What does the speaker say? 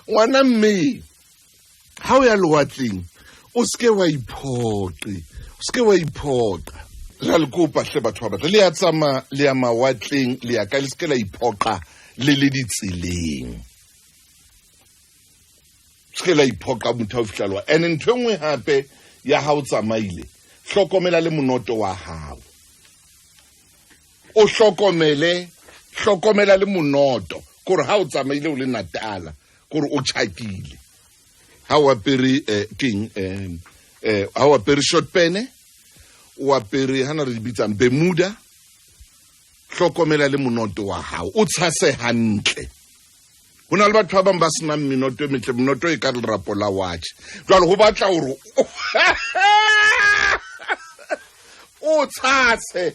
Ngwana mme, ha o ya lewatleng, o seke wa iphoqe, o seke wa iphoqa. Ra le kopa hle batho ba batle, le ya tsamaya, le ya mawatleng, le ya ka, le seke la iphoqa le le ditseleng. Se ke la iphoqa motho ha o fihla lewa. And ntho e nngwe hape ya ha o tsamaile, hlokomela le monoto wa hao. O hlokomele, hlokomela le monoto, kore ha o tsamaile o le Natala, kore o tjhakile. Ha o apere keng, ha o apere short pene, o apere hana re di bitsang Bermuda, hlokomela le monoto wa hao, o tshase hantle. Ho na le batho ba bang ba senang menoto e metle, menoto e ka lerapo la watch. Jwale ho batla hore o tshase.